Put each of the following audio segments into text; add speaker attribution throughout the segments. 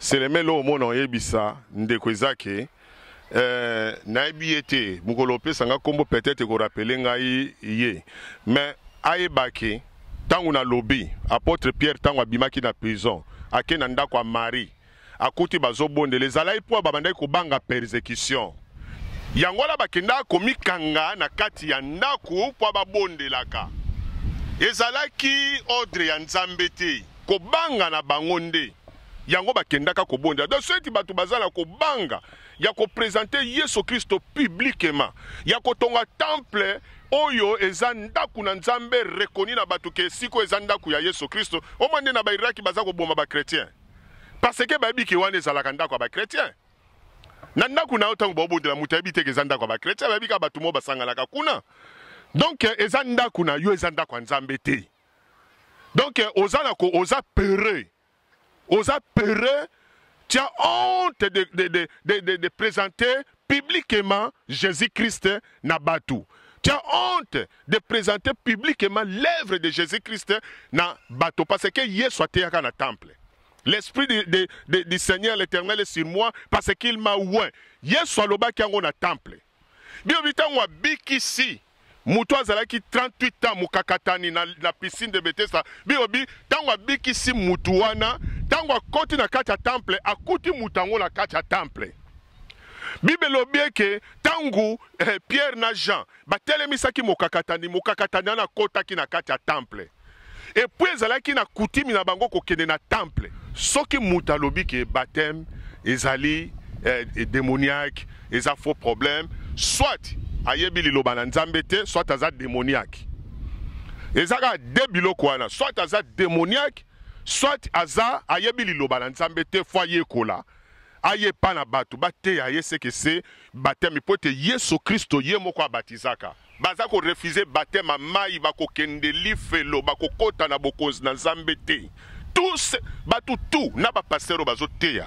Speaker 1: Seleme lo omona oyebisa ndeko eza ke nayebi ye te, mokolo opesa nga kombo peut-être ekorapele ngai ye, mais ayeba ke ntango nalobi apôtre Pierre ntango abimaki na prison ake na ndako ya Marie akuti bazobondela, ezalaki mpo babandaki kobanga persecution. Yango wana bakendaka komikanga na kati ya ndako mpo babondelaka. Ezalaki ordre ya Nzambe te, kobanga na bango nde yango bakendaka kobondela. Donc soki bato baza na kobanga ya kopresente Yesu Kristo publiquement, ya kotonga temple oyo eza ndako na Nzambe reconnu na bato ke esika eza ndako ya Yesu Kristo, omwa nde na ba Iraki baza koboma ba chrétien parce que bayebi ke wana ezalaka ndako ya ba chrétien. Na ndako na yo ntango baobondela moto ayebi te ke eza ndako ya ba chrétien, bayebi kaka bato moko basanganaka kuna. Donc eza ndako na yo, eza ndako ya Nzambe te. Donc oza na ko, oza peureux, oza peureux, tu as honte de présenter publiquement Jésus-Christ na bato. Tu as honte de présenter publiquement l'œuvre de Jésus-Christ na bato parce que Yesu ateyaka na temple. L'esprit du Seigneur l'Éternel est sur moi parce qu'il m'a oint. Yesu alobaki yango na temple. Bino bitango abikisi moto azalaki 38 ans mokakatani na piscine de Bethesda. Bino bi tango abikisi moto wana, tango akoti na kati ya temple, akuti moto yango na kati ya temple. Bible elobi eke tango Pierre na Jean batelemisaki mokakatani, mokakatani wana akotaki na kati ya temple. Et puis ezalaki na coutume na bango kokende na temple. Soki moto alobi ke baptême ezali démoniaque, eza faux problème, soit ayebi liloba na Nzambe te, soit aza démoniaque. Eza kaka deux biloko wana, soit aza démoniaque, soit aza ayebi liloba na Nzambe te, fo ayekola. Ayepa na bato bateya ye ce que c'est baptême, po ete Yesu Kristo ye moko abatizaka. Baza ko refuser baptême ya mayi, bakokende lifelo, bakokota na bokonzi na Nzambe te. Tous bato tout na ba pasteur oyo bazoteya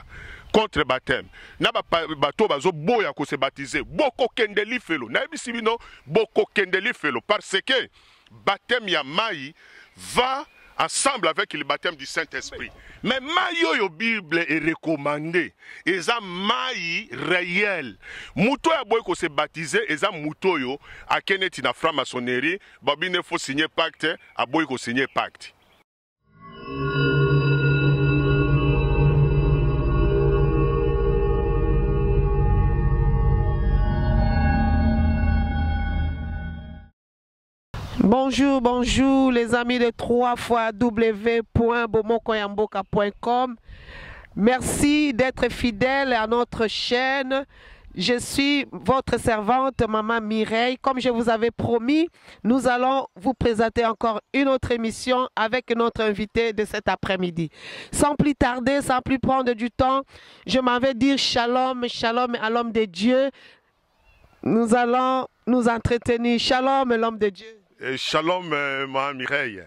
Speaker 1: contre baptême, na bato oyo bazoboya ko se baptiser, bokokende lifelo. Nayebisi bino bokokende lifelo parce que baptême ya mayi va ensemble avec le baptême du Saint-Esprit. Mais mayi oyo Bible est recommandée, eza mayi réel. Muto ya boy ko se baptiser, eza muto oyo akene ti na franc-maçonnerie, babine faut signer pacte, aboy ko signer pacte.
Speaker 2: Bonjour, bonjour les amis de 3 fois w point bomokoyamboka point com. Merci d'être fidèle à notre chaîne. Je suis votre servante, Maman Mireille. Comme je vous avais promis, nous allons vous présenter encore une autre émission avec notre invité de cet après-midi. Sans plus tarder, sans plus prendre du temps, je m'en vais dire shalom, shalom à l'homme de Dieu. Nous allons nous entretenir. Shalom, l'homme de Dieu.
Speaker 1: Et shalom, Maman Mireille.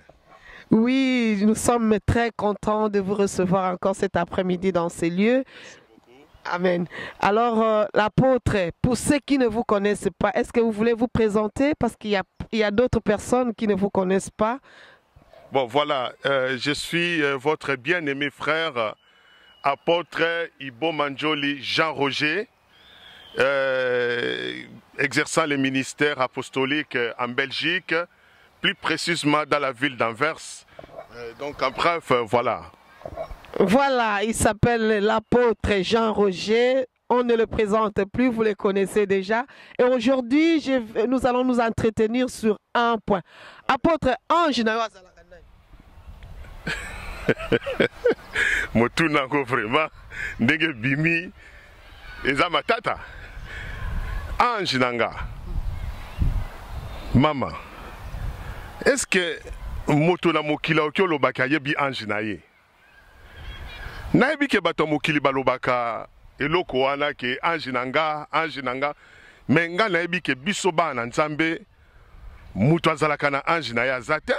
Speaker 2: Oui, nous sommes très contents de vous recevoir encore cet après-midi dans ces lieux.
Speaker 1: Merci beaucoup.
Speaker 2: Amen. Alors, l'apôtre, pour ceux qui ne vous connaissent pas, est-ce que vous voulez vous présenter? Parce qu'il y a d'autres personnes qui ne vous connaissent pas.
Speaker 1: Je suis votre bien-aimé frère, apôtre Ibo Manjoli Jean-Roger, exerçant le ministère apostolique en Belgique, plus précisément dans la ville d'Anvers. Donc en bref, voilà.
Speaker 2: Voilà, il s'appelle l'apôtre Jean-Roger. On ne le présente plus, vous le connaissez déjà. Et aujourd'hui, nous allons nous entretenir sur un point. Apôtre Ange na yo azalaka nani?
Speaker 1: Motuna yango vraiment ndenge bimi eza matata. Ange na nga mama, est-ce que moto na mokili akoki olobaka ayebi ange na ye? Nayebi ke bato ya mokili balobaka eloko wana ke ange na nga, ange na nga, mais nga nayebi ke biso bana na Nzambe moto azalaka na ange na ye aza te.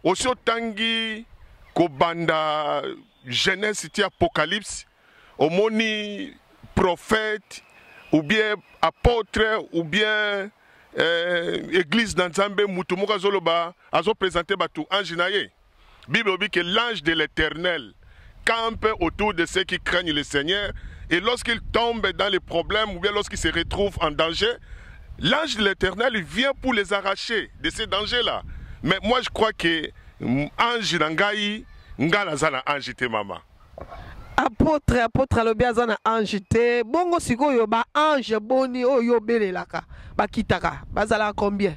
Speaker 1: Osi otangi kobanda Genèse ti Apocalypse, omoni prophète ou bien apôtre ou bien église na Nzambe moto moko azoloba, azoprésenter bato ange na ye. Bible dit que l'ange de l'Éternel campe autour de ceux qui craignent le Seigneur. Et lorsqu'ils tombent dans les problèmes ou bien lorsqu'ils se retrouvent en danger, l'ange de l'Éternel vient pour les arracher de ces dangers-là. Mais moi, je crois que ange na ngai, nga naza na ange te, mama.
Speaker 2: Apôtre, apôtre alobi aza na ange te. Bongo sikoyo baange boni oyo obelelaka bakitaka, bazalaka combien?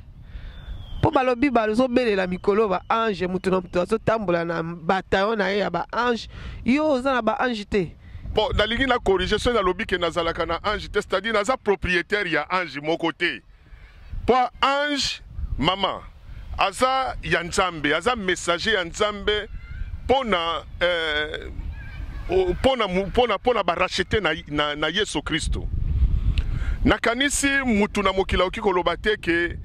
Speaker 2: Mpo balobi bazobelela mikolo baange, moto na moto azotambola na bataillon na ye ya baange. Yo oza na baange te?
Speaker 1: Bon, nalingi na corriger. Soki nalobi ke nazalaka na ange te, c'est-à-dire naza propriétaire ya ange moko te, mpo ange, mama, aza ya Nzambe, aza messager ya Nzambe mpona barachetés na Yesu Kristo. Nakanisi mutu na mokili akoki koloba te ke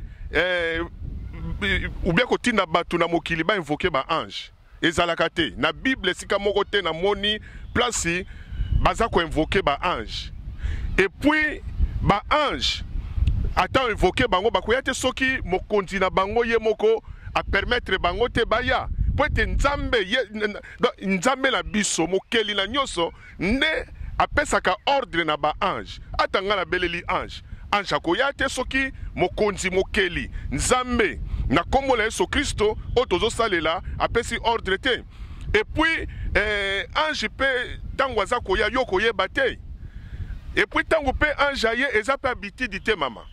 Speaker 1: ou bien kotinda bato na mokili bainvoquer baange. Ezalaka te na Bible, esika moko te namoni place baza koinvoquer baange. Et puis baange, ata invoquer bango, bakoya te soki mokonzi na bango ye moko apermettre bango te baya, po ete Nzambe ye, Nzambe na biso, mokeli na nyonso, nde apesaka ordre na baange. Ata ngai nabeleli ange, ange akoya te soki mokonzi, mokeli, Nzambe na nkombo na Yesu Kristo oyo tozosalela apesi ordre te. Et puis ange mpe, ntango aza koya, yo koyeba te. Et puis ntango mpe ange aye, eza mpe habitude te, mama.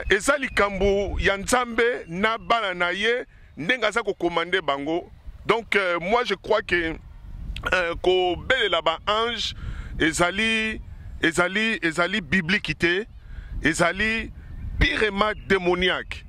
Speaker 1: Eza likambo ya Nzambe na bana na ye, ndenge aza kocommander bango. Donc moi, je crois que kobelela baange ezali biblique te, ezali purement démoniaque.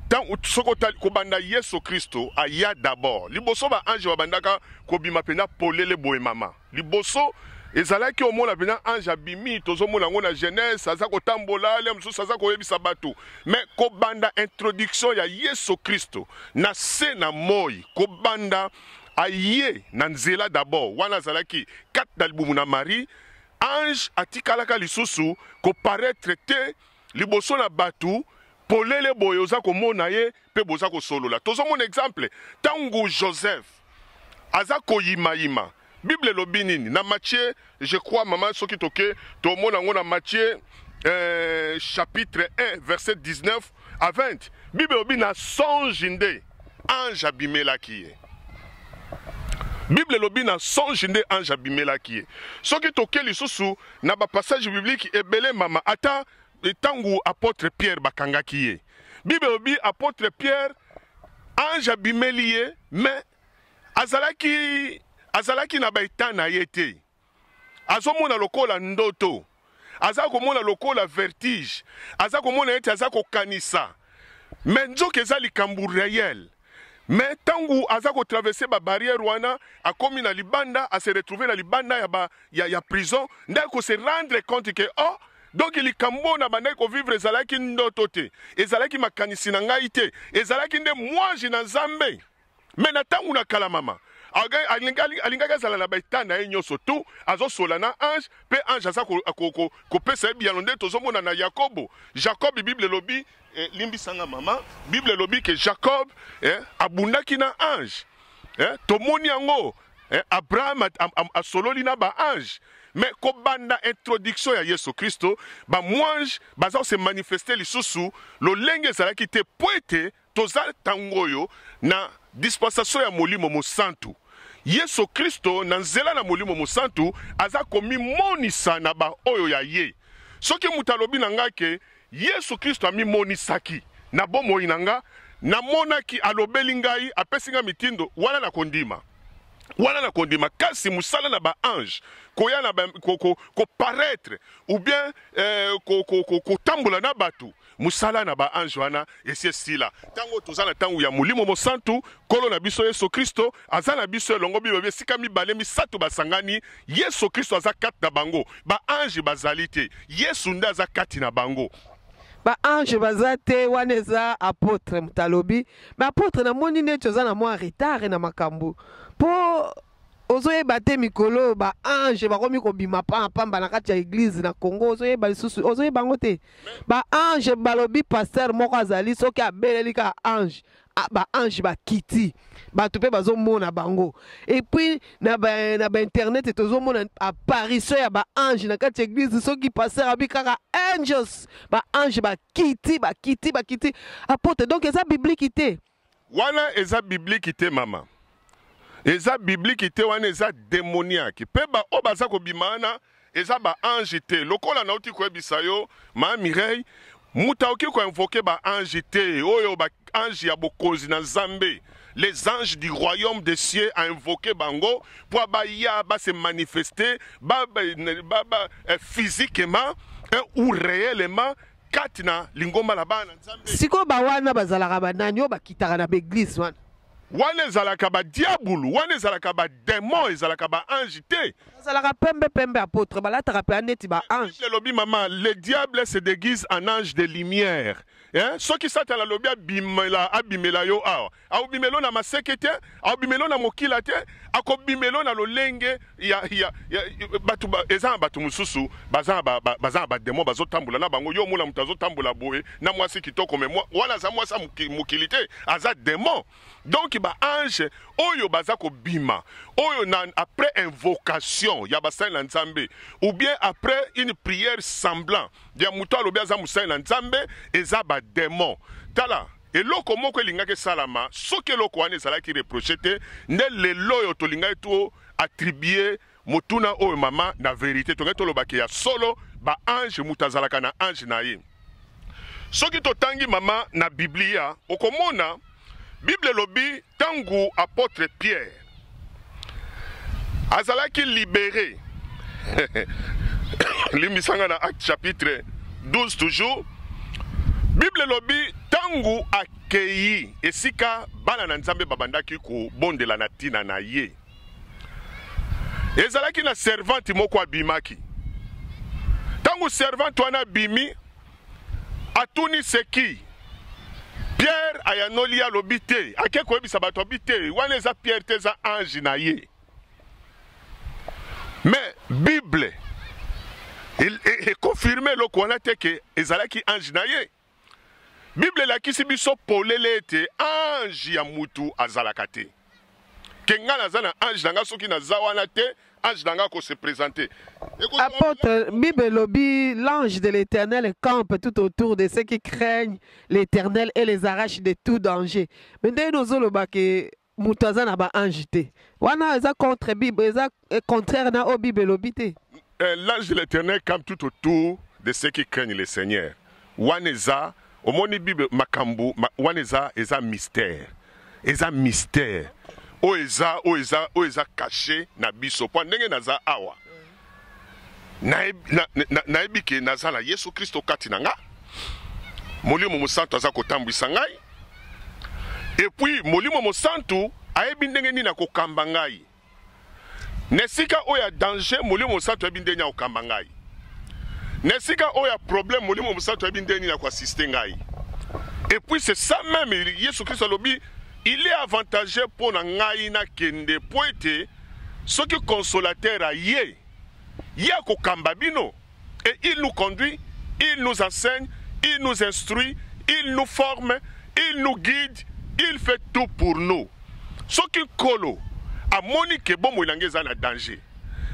Speaker 1: Ntango soki otali kobanda Yesu Kristo aya, d'abord liboso baange babandaka kobima mpenza polele boye, mama. Liboso ezalaki omona mpenza ange abimi, tozomona yango na Genèse, aza kotambola le mosusu, aza koyebisa bato. Mais kobanda introduction ya Yesu Kristo na se na moi, kobanda aye na nzela, d'abord wana azalaki kati na libumu na Marie, ange atikalaka lisusu koparaître te liboso na bato polele boye, oza komona ye mpe boza kosolola. Tozomona exemple ntango Joseph aza koyimayima. Bible elobi nini na Matthieu? Je crois, mama, soki toke tomona yango na Matthieu chapitre 1, verset 19 à 20. Bible elobi na songe nde ange abimelaki ye. Bible elobi na songe nde ange abimelaki ye. Soki toke lisusu na bapassage biblique ebele, mama, ata ntango apôtre Pierre bakangaki ye, Bible elobi apôtre Pierre, ange abimeli ye, mais azalaki na baétat na ye te. Azomona lokola ndoto, aza komona lokola vertige, aza komona ete aza kokanisa, mais nzoka eza likambo réel. Mais ntango aza kotraverser babarrière wana, akomi na libanda, ase retrouve na libanda ya prison, nde akose rendre compte ke oh, donc likambo oyo na bandaki kovivre ezalaki ndoto te, ezalaki makanisi na ngai te, ezalaki nde mwange na Nzambe. Mais na ntango na kala, mama, alingaki azala na baétat na ye nyonso tu, azosola na ange, mpe ange aza kopesa ye biyano, nde tozomona na Yakobo, Jacob. Bible elobi, limbisanga mama, Bible elobi ke Jacob abundaki na ange. Tomoni yango, Abraham asololi na baange. Mais kobanda introduction ya Yesu Kristo, bamwange baza kose manifester lisusu lolenge ezalaki te, po ete toza ntango oyo na dispensation ya Molimo Mosantu. Yesu Kristo, na nzela na Molimo Mosantu, aza komimonisa na baoyo ya ye. Soki moto alobi na ngai ke Yesu Kristo amimonisaki na bomoi na nga, namonaki, alobeli ngai, apesi ngai mitindo, wana na kondima, wana na kondima. Kasi mosala na baange koya na koparaître ou bien kotambola na bato, mosala na baange wana esi esila. Ntango toza na ntango ya Molimo Mosantu, Nkolo na biso Yesu Kristo aza na biso elongo. Bible, esika mibale misato basangani, Yesu Kristo aza kati na bango. Baange bazali te, Yesu nde aza kati na bango.
Speaker 2: Baange baza te, wana eza apôtre moto alobi. Mais apôtre, namoni neti oza na mwa retard na makambo, mpo ozoyeba te mikolo oyo baange bakomi kobima pamba na kati ya église na Congo. Ozoyeba lisusu, ozoyeba yango te. Baange, balobi pasteur moko azali, soki abeleli kaka ange. Baange ba bakiti, bato mpe bazomona bango. Et puis na bainternet ba tozomona apparition ya baange na kati ya église. Soki pasteur abi kaka "Angels", baange bakiti, bakiti, bakiti. Apôtre, donc eza biblique te?
Speaker 1: Wana eza biblique te, mama, eza biblique te. Wana eza démoniaque. Mpe baoyo baza kobima wana eza baange te. Lokola nauti koyebisa yo, ma Mireille, moto akoki koinvoquer baange te. Oyo baange ya bokonzi na Nzambe, les anges du royaume des cieux, a invoqué bango mpo baya base manifester ba physiquement, hein, ou réellement kati na lingomba na bana na Nzambe.
Speaker 2: Sikoyo bawana bazalaka banani oyo bakitaka na baeglise wana?
Speaker 1: Wana ezalaka badiabulu, wana ezalaka badémon, ezalaka baange te.
Speaker 2: Bazalaka pembe pembe, apôtre, balataka mpe neti baange.
Speaker 1: Elobi, mama, le diable se déguise en ange de lumière, hein? Soki Satana alobi abimela, abimela yo awa, akobimela na maseke te, akobimela na mokila te, akobimela na lolenge ya bato ba, eza na bato mosusu baza na badémon, bazotambola na bango. Yo omona moto azotambola boye na mwasi kitoko, mais wana aza mwasi ya mokili te, aza démon. Donc baange oyo baza kobima oyo na après invocation ya basali na Nzambe ou bien après une prière semblant ya moto alobi aza mosali na Nzambe, eza badémon. Tala, eloko moko elingaki esalama soki eloko wana ezalaki reproche te. Nde lelo oyo tolingaki to attribuer motuna oyo, mama, na vérité tongaki tolobaki ya solo baange, moto azalaka na ange na ye. Soki totangi, mama, na Biblia, okomona Bible elobi ntango apôtre Pierre azalaki libéré, limbisanga, na Acte chapitre 12 toujours, Bible elobi ntango akei esika bana na Nzambe babandaki kobondela na ntina na ye, ezalaki na servante moko abimaki. Ntango servante wana abimi, atuni seki Pierre, ayanoli, alobi te, ake koyebisa bato, abi te, wana eza Pierre te, eza ange na ye. Mais Bible econfirme eloko wana te ke ezalaki ange na ye. Bible elakisi biso polele ete ange ya mutu azalaka te. Ke ngai naza na ange na ngai, soki naza wana te, ange na ngai akose présenter.
Speaker 2: Apôtre, Bible elobi: "L'ange de l'Éternel campe tout autour de ceux qui craignent l'Éternel et les arrache de tout danger." Mais ndenge ozoloba ke moto aza na baange te, wana eza contre Bible, eza contraire na oyo Bible elobi te?
Speaker 1: L'ange de l'Éternel campe tout autour de ceux qui craignent le Seigneur, wana eza, omoni, Bible makambo wana eza mystère, eza mystère oyo eza caché na biso. Mpo ndenge naza awa, nayebi ke naza na Yesu Kristo kati na nga, Molimo Mosantu aza kotambwisa ngai, et puis Molimo Mosantu ayebi ndenge nini akokamba ngai na esika oyo ya danger. Molimo Mosantu ayebi ndenge nini akokamba ngai na esika oyo ya problème. Molimo Mosantu ayebi ndenge nini akoassister ngai. Et puis c'est ça même, Yesu Kristo alobi: "Il est avantageux mpo na ngai nakende, mpo ete soki consolateur aye, ye akokamba bino." Et il nous conduit, il nous enseigne, il nous instruit, il nous forme, il nous guide, il fait tout pour nous. Soki Nkolo amoni ke bomoi na ngai eza na danger,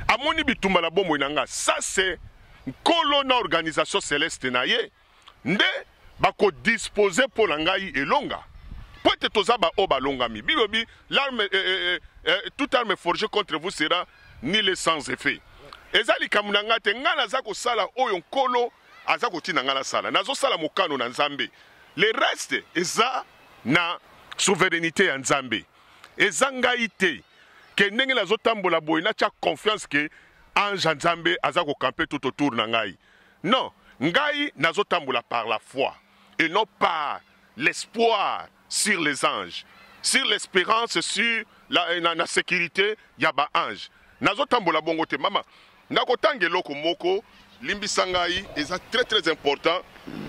Speaker 1: amoni bitumba na bomoi na nga, ça c'est Nkolo na organisation céleste na ye nde bakodisposer mpo na ngai elonga, mpo ete toza baoyo balongami. Bilobi l'arme, toute arme forgée contre vous sera nulle, sans effet. Eza likambo na ngai te. Ngai naza kosala oyo Nkolo aza kotinda ngai nasala, nazosala mokano na Nzambe. Le reste eza na souveraineté ya Nzambe, eza ngai te. Ke ndenge nazotambola boye, natya confiance ke ange ya Nzambe aza kocamper tout autour na ngai, non. Ngai nazotambola par la foi et non par l'espoir sur les anges, sur l'espérance, sur na sécurité ya baange. Nazotambola bongo te. Mama, nakotanga eloko moko, limbisa ngai, eza très très important.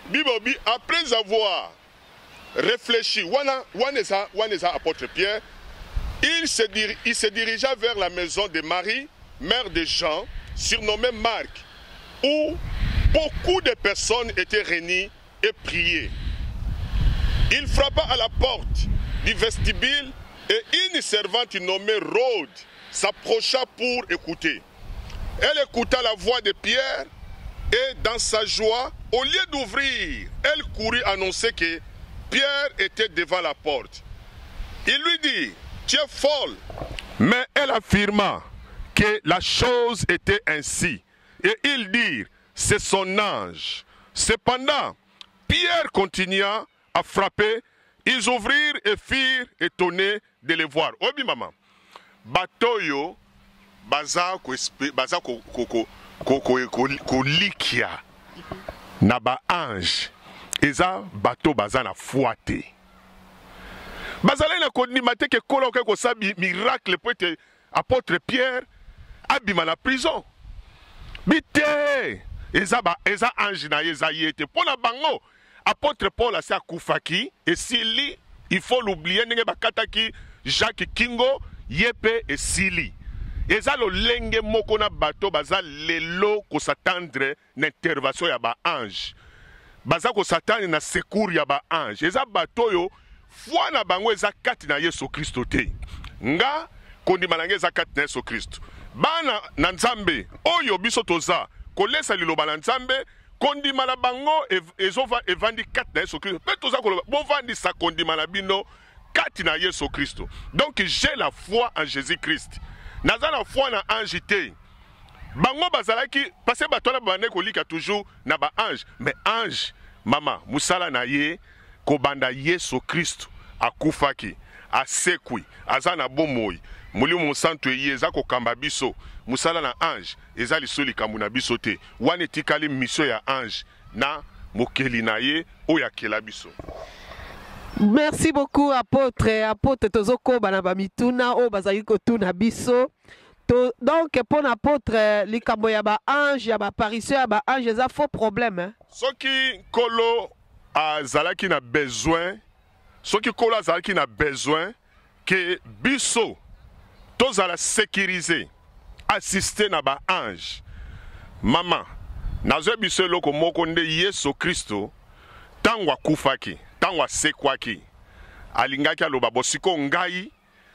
Speaker 1: Bibobi, après avoir réfléchi, wana eza apôtre Pierre, il se dirigea vers la maison de Marie, mère de Jean, surnommé Marc, où beaucoup de personnes étaient réunies et priaient. Il frappa à la porte. du vestibule et une servante nommée Rhodes s'approcha pour écouter. Elle écouta la voix de Pierre et dans sa joie, au lieu d'ouvrir, elle courut annoncer que Pierre était devant la porte. Il lui dit, tu es folle. Mais elle affirma que la chose était ainsi. Et ils dirent, c'est son ange. Cependant, Pierre continua à frapper. Ils ouvrirent et furent étonnés de le voir. Obi mama, bato oyo baza baza kolikia na ba ange eza bato baza na foi te. Bazalaki na kondima te ke Nkolo akoki kosala miracle mpo ete apôtre Pierre abima na prison. Bi te, eza ba eza ange na ye, eza ye te. Mpo na bango apôtre Paul asi akufaki, esili, il faut l'oublier. Ndenge bakataki Jacques kingo, ye mpe esili. Eza lolenge moko na bato baza lelo kos'attendre na intervention ya ba ange, baza kos'attendre na secours ya ba ange. Eza bato oyo foi na bango eza kati na Yesu Kristo te. Nga kondima na ngai eza kati na Yesu Kristo. Bana na Nzambe oyo biso toza kolesa liloba na Nzambe, kondima na bango ezova evandi kati na Yesu Kristo. Mpe toza koloba, bovandisa kondima na bino kati na Yesu Kristo. Donc j'ai la foi en Jésus Christ, naza na foi na ange te. Bango bazalaki parce que bato wana babandaki kolika toujours na ba ange. Mais ange mama, mosala na ye kobanda Yesu Kristo akufaki, asekwi, aza na bomoi, Molimo Mosantu eye eza kokamba biso. Mosala na ange eza lisusu likambo na biso te. Wana etikali mission ya ange na mokeli na ye oyo akela biso.
Speaker 2: Merci beaucoup, apôtre. Apôtre, tozokoba na bamituna oyo bazali kotuna biso. To, donc mpo na apôtre, likambo ya baange, ya baapparition ya baange eza faux problème, hein?
Speaker 1: Soki Nkolo azalaki na besoin, soki Nkolo azalaki na besoin ke biso tozala sécurisé, assisté na baange, mama, nazwa biso eloko moko nde Yesu Kristo ntango akufaki, ntango asekwaki, alingaki aloba: "Bosiko ngai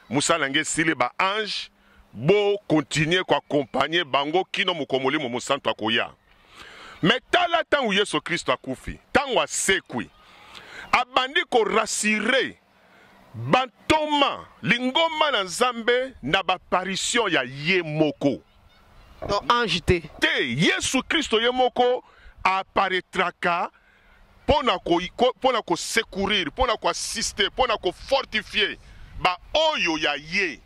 Speaker 1: mosala na ngai esili, baange bokontinue koaccompagner bango kino mokolo Molimo Mosantu akoya." Mais tala, ntango Yesu Kristo akufi, ntango asekwi, abandi korassurer bantoma, lingomba na Nzambe, na baapparition ya ye moko.
Speaker 2: Donc ange te?
Speaker 1: Te, Yesu Kristo ye moko apparaîtraka mpo na kosecourir, mpo na koassister, mpo na kofortifier baoyo ya ye.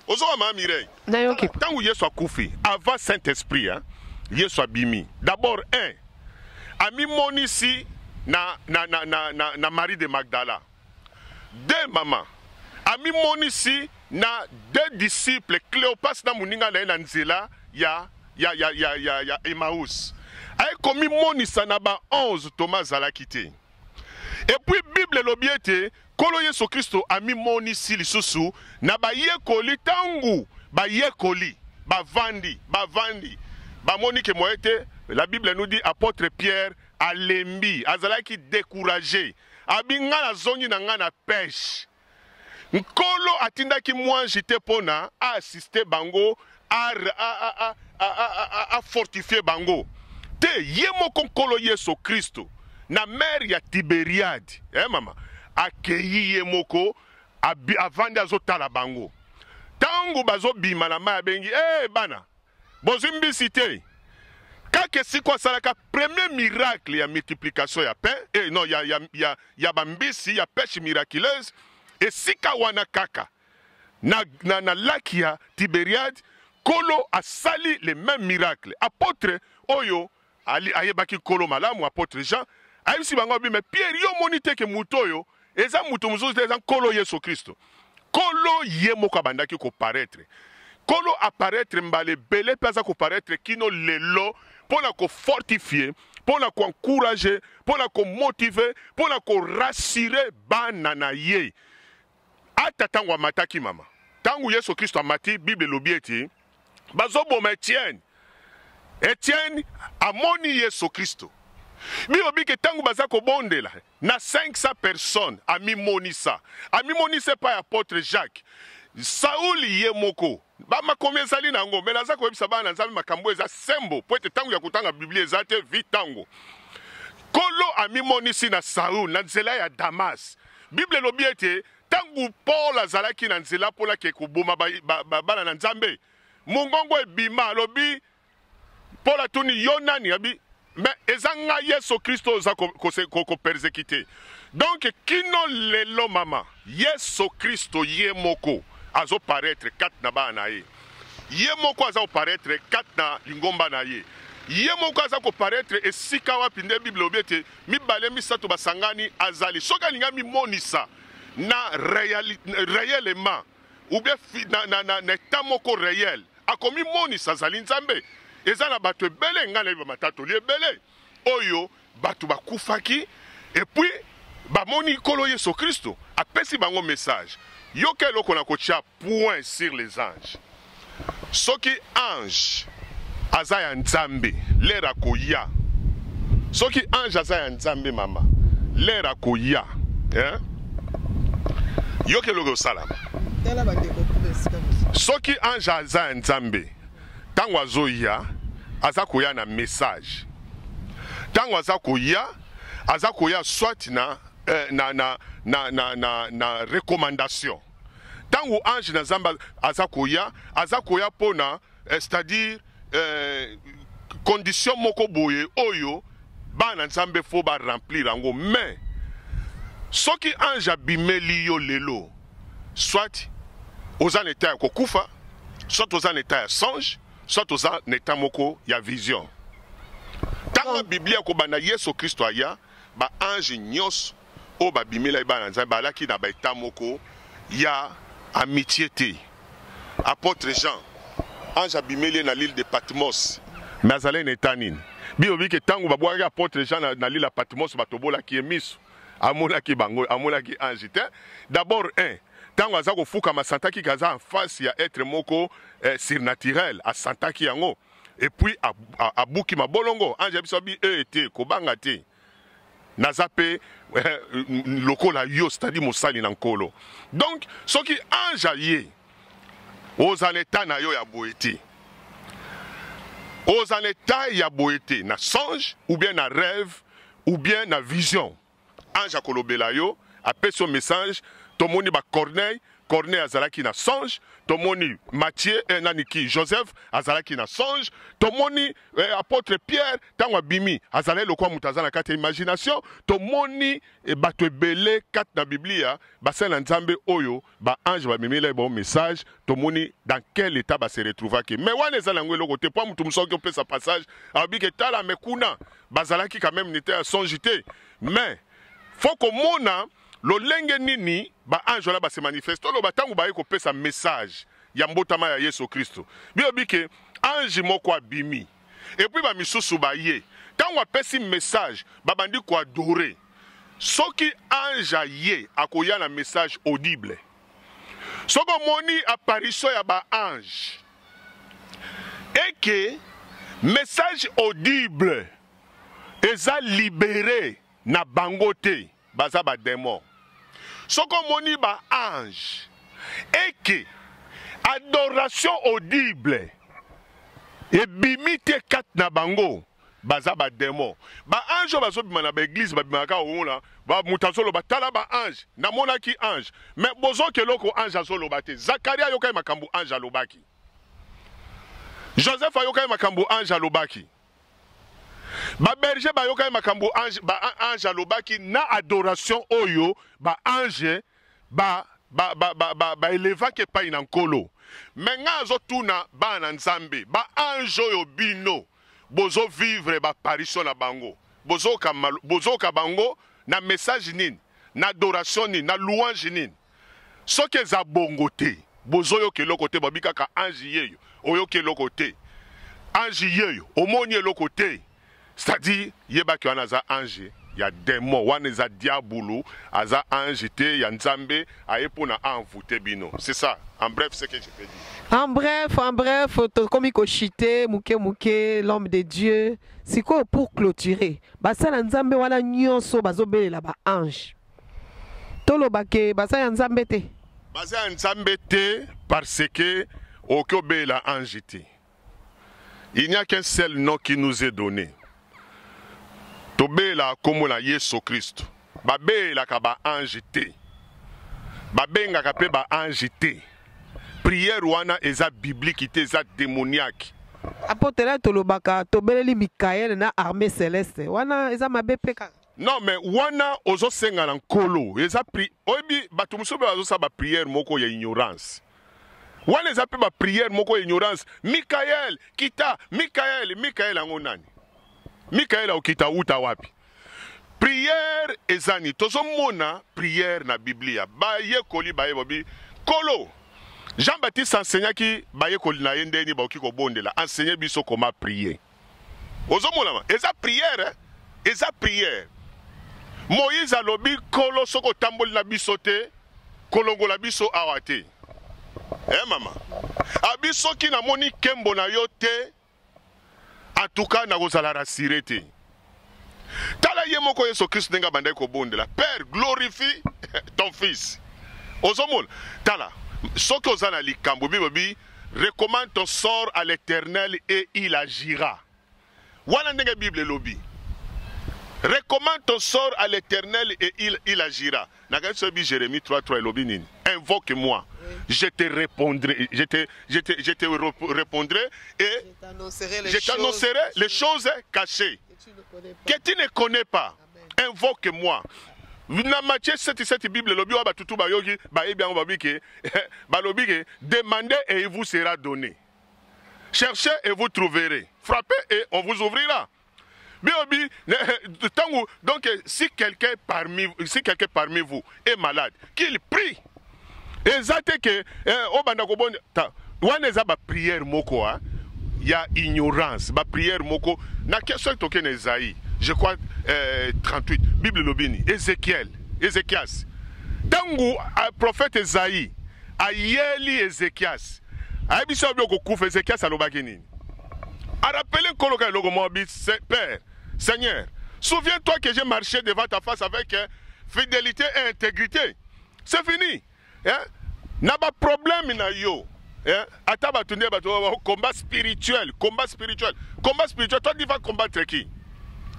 Speaker 1: Ozoka, mama Mireille?
Speaker 2: Nayoki.
Speaker 1: Ntango Yesu akufi, avant Saint Esprit, hein, Yesu abimi d'abord un amimonisi na Marie de Magdala. Deux, mama, amimonisi na deux disciples, Cléopas na moninga na ye, na nzela ya Emmaüs. Aye komimonisa na ba 11, Thomas azalaki te. Et puis Bible elobi ete Nkolo Yesu Kristo amimonisi lisusu na bayekoli. Ntango bayekoli bavandi, bavandi, bamoni ke moye te, la Bible nous dit apôtre Pierre alembi, azalaki découragé, abi: "Nga nazongi na nga na pêche." Nkolo atindaki mwanji te mpo na aassister bango, afortifier bango te. Ye moko Nkolo Yesu Kristo na mer ya Tiberiade, eh, mama, akei ye moko, avandi, azotala bango. Ntango bazobima na mai, abengi: "E bana, bozwi mbisi te?" Kaka esika asalaka premier miracle ya multiplication ya pain, eh, non, ya bambisi, ya pêche miraculeuse, esika wana kaka na lac ya Tiberiade, Nkolo asali le même miracle. Apôtre oyo ayebaki Nkolo malamu, apôtre Jean, ayebisi bango abi: "Mais Pierre, yo omoni te ke moto oyo eza moto mosusu te, eza Nkolo Yesu Kristo?" Nkolo ye moko abandaki koparaître. Nkolo apparaître mbala ebele mpe aza koparaître kino lelo mpo na kofortifier, mpo na koencourager, mpo na komotiver, mpo na korassurer bana na ye. Ata ntango amataki, mama, ntango Yesu Kristo amati, Bible elobi ete bazoboma Etienne. Etienne amoni Yesu Kristo. Bilobi ke ntango baza kobondela na 500 personnes, amimonisa, amimonisa epai ya apôtre Jacques. Saul ye moko, bamakomi ezali na yango, me naza koyebisa bana na Nzambe makambo eza sembo, mpo ete ntango ya kotanga Biblia eza te vi ntango Nkolo amimonisi na Saul na nzela ya Damas. Bible elobi ete ntango Paul azalaki na nzela mpo nake koboma bana ba, ba, ba na Nzambe, mongongo ebima, alobi Paul atuni yo nani? Abi mais eza ngai Yesu Kristo oza kopersecute. Donc kino lelo mama, Yesu Kristo ye moko azo paraître kati na bana na ye, ye moko aza koparaître kati na lingomba na ye, ye moko aza koparaître esika wapi nde Bible elobi ete mibale misato basangani azali. Soki alingi amimonisa na réellement ou bien na état moko réel, akomimonisa azali Nzambe. Eza na bato ebele, ngai nayebi bamatatoli ebele oyo bato bakufaki et puis bamoni Nkolo Yesu Kristo apesi bango message. Yoka eloko na kotia point sur les anges. Soki ange aza ya Nzambe, lere akoya. Soki ange aza ya Nzambe mama, lere akoya, eh? Yoka eloko osalama. Soki ange aza ya Nzambe, ntango azoya, aza koya na message. Ntango aza koya, aza koya soit na, eh, na, na, na, na, na, na recommandation. Ntango ange na Nzambe aza koya, aza koya mpona eh, c'est-à-dire condition moko boye oyo bana Nzambe fo ba remplir yango. Mais soki ange abimeli yo lelo, soit oza na état ya kokufa, soit oza na état ya songe, soit oza na état moko ya vision. Ntango Biblia kobanda Yesu Kristo aya, ba ange nyonso oyo babimela bana Nzambe balaki na ba état moko ya amitié te. Apôtre Jean, ange abimeli na l'île de Patmos, mais azalaki na état nini? Bilobi ke ntango babwakaki apôtre Jean na l'île ya Patmos, batobolaki ye miso, amonaki bango, amonaki ange te. D'abord un, ntango aza kofukama, asantaki ke aza en face ya être moko surnaturel, asantaki yango et puis abuki mabolongo. Ange abiso abi e te, kobanga te, naza pe lokola yo, c'est-à-dire mosali na Nkolo. Donc soki ange aye, oza na état na yo ya boye te, oza na état ya boye te, na songe ou bien na rêve ou bien na vision, ange akolobela yo, apesi yo message. Tomoni ba Corneille, Corneille azalaki na songe. Tomoni Matthieu, nani ki Joseph azalaki na songe. Tomoni apôtre Pierre ntango abimi azalaki lokola moto aza na kati ya imagination. Tomoni bato ebele kati na Biblia, basali na Nzambe oyo ba ange bamemela bango message. Tomoni dans quel état ba se retrouvaki. Mais wana eza nango eloko te, po moto mosusu akoki kopesa passage, alobi ke tala, mais kuna bazalaki quand même nete ya songe te. Mais faut komona lolenge nini ba ange wana ba se manifeste. Oloba ntango baye kopesa message ya mbotama ya Yesu Kristo, bilobi ke ange moko abimi et puis ba misusu baye, ntango apesi message babandi koadorer. Soki ange aye, akoya na message audible. Soki omoni apparition ya ba ange eke message audible eza libéré na bango te, baza ba démon. Soki omoni ba ange eke adoration audible ebimi te kati na bango, baza ba démon. Ba ange oyo bazobima na ba église, babimaka kaka omona ba moto azoloba tala ba ange, namonaki ange, mais bozoka eloko ange azoloba te. Zacharie ayokaki makambo ange alobaki, Joseph ayokaki makambo ange alobaki, ba berger bayokaki makambo ange, ba ange alobaki na adoration oyo ba ange ba ba ba ba ba, ba elevaki epai na Nkolo. Me ngai azotuna bana na Nzambe, ba ange oyo bino bozo vivre ba apparition na bango, bozoka bozoka bango na message nini, na adoration nini, na louange nini? Soki eza bongo te, bozoyoka eloko te. Babi kaka ange yeyo, oyoki eloko te. Ange yeyo, omoni eloko te, c'est-à-dire yebaki wana aza ange ya demon, wana eza diabulu, aza ange te ya Nzambe, aye mpona envoûter bino. C'est ça, en bref, ce que je peux dire.
Speaker 2: En bref, tokomi kochuter moke moke, l'homme de Dieu. Sikoyo, pour clôturer, basala Nzambe wana nyonso bazobelela baange, toloba ke baza ya Nzambe te?
Speaker 1: Baza ya Nzambe te, parce que okoki obelela ange te. Il n'y a qu'un seul nom qui nous est donné. Tobelaka nkombo na Yesu Kristo. Babelaka baange te, babengaka mpe baange te. Prière wana eza biblique te, eza démoniaque.
Speaker 2: Apôtre, tolobaka tobeleli Mikael na armée céleste, wana eza mabe mpe kaka?
Speaker 1: Non, mais wana ozosenga na Nkolo, eza pri oyebi, bato mosusu mpe bazosala baprière moko ya ignorance. Wana eza mpe baprière moko ya ignorance. Mikael kita, Mikael, Mikael yango nani? Mikael akokita wuta wapi? Prière eza nini? Tozomona prière na Biblia. Bayekoli baye babi Nkolo, Jean Baptiste enseignaki bayekoli na ye ndeni bakoki kobondela. Enseigner biso comment prier. Ozomonama eza prière, eh? Eza prière. Moïse alobi: Nkolo, soki otamboli na biso te, kolongola biso awa te. Eh mama, abi soki namoni nkembo na yo te, en tout cas nakozala rassuré te. Tala ye moko Yesu Kristo ndenge abandaki kobondela: Père, glorifie ton fils. Ozomona, tala, soki oza na likambo, bibobi: recommande ton sort à l'Éternel et il agira. Wana ndenge Bible elobi: recommande ton sort à l'Éternel et il agira. Nakanisi oyebi Jérémie 3 3 elobi nini? Invoque moi, je te répondrai, je te répondrai et je t'annoncerai les choses cachées que tu ne connais pas. Invoque-moi. Na Matthieu 7 7, Bible elobi wa batutu bayoki, bayebi yango, babi ke balobi ke: demandez et il vous sera donné, cherchez et vous trouverez, frappez et on vous ouvrira. Biobi ntango, donc si quelqu'un parmi vous est malade, qu'il prie. Eza te ke obanda kobonda wana, eza baprière moko ya ignorance, baprière moko na soki tokende Esaïe, je crois, 38, Bible elobi nini? Ézéchiel, Ézéchias, ntango prophète Esaïe ayeli Ézéchias, ayebisi yo bi okokufa, Ézéchias alobaki nini? Arappeler Nkolo kaka eloko moko bi: Père, Seigneur, souviens-toi que j'ai marché devant ta face avec fidélité et intégrité. C'est fini, hein? Na baproblème na yo, hein? Ata bato nde bato, combat spirituel, combat spirituel, combat spirituel. Toi, tu vas combattre qui?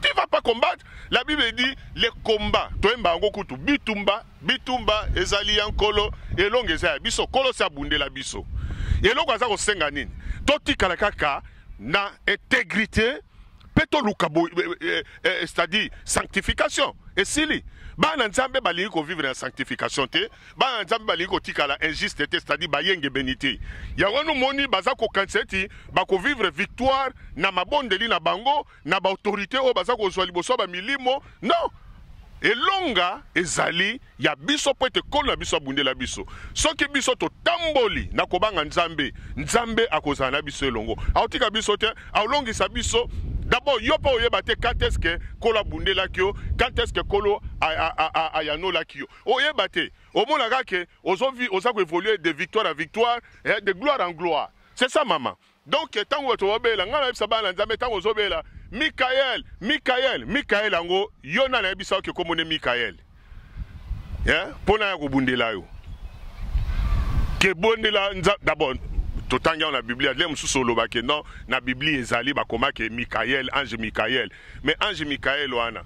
Speaker 1: Tu vas pas combattre. La Bible dit les combats, toyemba yango kutu: bitumba, bitumba ezali ya Nkolo, elongo eza ya biso. Nkolo si abundela biso. Eloko aza kosenga nini? Totikala kaka na intégrité mpe toluka, c'est-à-dire sanctification. Esili. Bana Nzambe balingi kovivre na sanctification te, bana Nzambe balingi kotikala injuste te, c'est-à-dire bayengebeni te. Yango wana omoni baza kokanisa eti bakovivre victoire na mabondeli na bango, na baautorité oyo baza kozwa liboso ya bamilimo. Non, elonga ezali ya biso mpo ete Nkolo na biso abundela biso. Soki biso totamboli na kobanga Nzambe, Nzambe akozala na biso elongo, akotika biso te, akolongisa biso. D'abord yo mpo oyeba te quand est-ce que Nkolo abundelaki yo, quand est-ce que Nkolo ayanolaki yo, oyeba te. Omonaka ke oza koévoluer de victoire à victoire, de gloire en gloire. C'est ça, mama. Donc ntango bato babela, ngai nayebisa bana Nzambe: ntango ozobela Mikael, Mikael, Mikael yango, yo na nayebisa oke komone Mikael mpo na ya kobundela yo ke bondela. D'abord totangi yango na Biblia. Le mosusu olobaki non, na Biblia ezali bakomaki Mikael, ange Mikael. Mais ange Mikael wana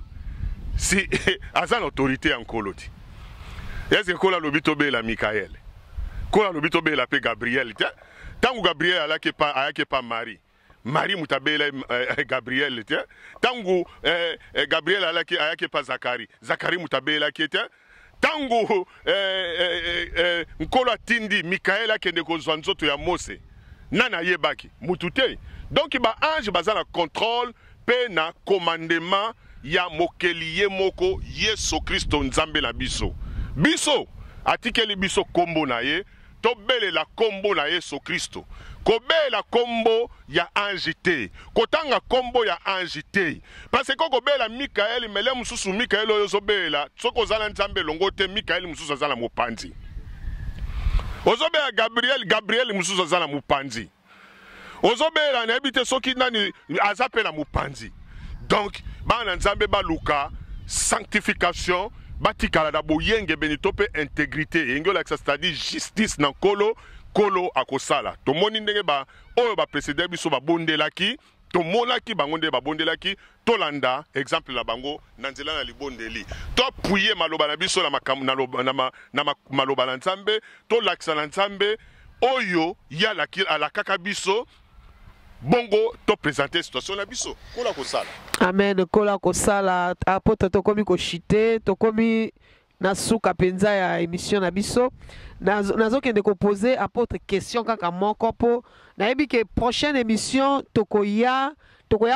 Speaker 1: si aza na autorité ya Nkolo te. Eske Nkolo alobi tobela Mikael? Nkolo alobi tobela mpe Gabriel te. Ntango Gabriel ayaki pa Marie, Marie moto abela Gabriel te. Ntango Gabriel ayaki pa Zakari, Zakari moto abelaki te. Ntango Nkolo atindi Mikael akende kozwa nzoto ya Mose, nani ayebaki? Mutu te. Donc baange baza na contrôle mpe na commandement ya mokeli ye moko, Yesu Kristo, Nzambe na biso. Biso atikeli biso nkombo na ye. Tobelela kombo na Yesu Kristo. Kobelela kombo ya ange te. Kotanga kombo ya ange te. Parce que okobela Mikael, mele mosusu Mikael oyo ozobelela, soki oza na Nzambe elongo te, Mikael mosusu aza na mopanzi. Ozobela Gabriel, Gabriel mosusu aza na mopanzi. Ozobela nayebi te soki nani aza mpe na mopanzi. Donc bana na Nzambe baluka sanctification, batikala na boyengebeni to mpe intégrité, elingi olakisa, c'est-à-dire justice na Nkolo. Nkolo akosala. Tomoni ndenge ba oyo baprécédé biso babondelaki, tomonaki bango nde babondelaki, tolanda exemple na bango na nzela na libondeli. Toappuyer maloba na biso na makambo na, na, ma, na ma, maloba na Nzambe, tolakisa na Nzambe oyo ye alakaka biso, bongo toprésente situation na biso. Kola kosala.
Speaker 2: Amen. Kola kosala. Apôtre, tokomi koshite, tokomi na suka mpenza ya émission na biso. Nazokende kopose apôtre question kaka moko, mpo nayebi ke prochaine émission tokoya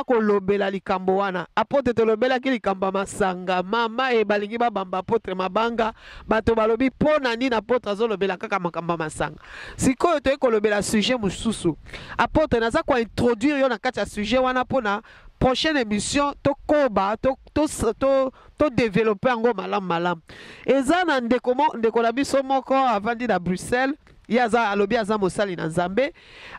Speaker 2: kolobela likambo wana. Apôtre, tolobelaki likambo ya masanga. Mama e balingi babamba apôtre mabanga, bato balobi mpo na nini apôtre azolobela kaka makambo ya masanga. Sikoyo toyei kolobela sujet mosusu. Apôtre, naza kointroduire yo na kati ya sujet wana mpona prochaine émission tokoba todévelopper yango malamu malamu. Eza na ndeko na biso moko avandi na Bruxelles, ye aza alobi aza mosali na Nzambe.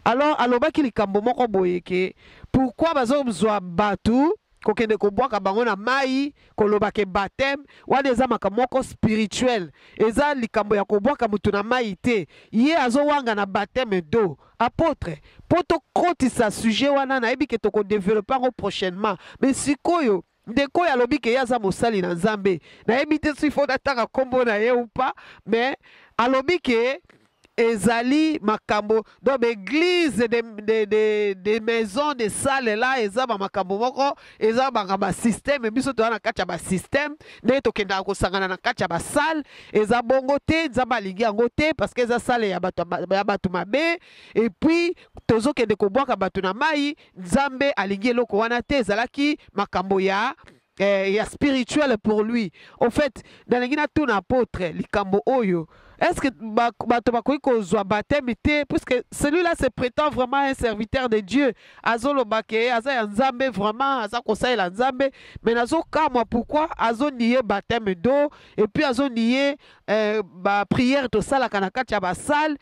Speaker 2: Alors alobaki likambo moko boye ke pourquoi bazozwa bato kokende kobwaka bango na mai, koloba ke baptême wana eza makambo moko spirituel, eza likambo ya kobwaka motu na mai te. Ye azowanga na baptême d'eau. Apôtre, mpo tokotisa sujet wana, nayebi ke tokodévelopper yango prochainement, mais sikoyo ndeko oyo alobi ke ye aza mosali na Nzambe, nayebi te soki faut natanga nkombo na ye ou pas, mais alobi ke ezali makambo, donc baéglise de maison, de salle là, eza bamakambo moko, eza banga basystème. Biso toza na kati ya basystème, ndenge tokendaka kosangana na kati ya basalle eza bongo te. Nzambe alingi yango te, parce que eza salle ya bato mabe. Et puis tozokende kobwaka bato na mai, Nzambe alingi eloko wana te. Ezalaki makambo ya spirituel pour lui. Au fait, nalingi natuna apôtre likambo oyo: est-ce que bato bakoki kozwa baptême te? Puisque celui-là se prétend vraiment un serviteur de Dieu, azoloba ke aza ya Nzambe, vraiment aza kosalela Nzambe, mais nazokamwa pourquoi azonier baptême d'eau et puis azonier baprière tosalaka na kati ya basalle.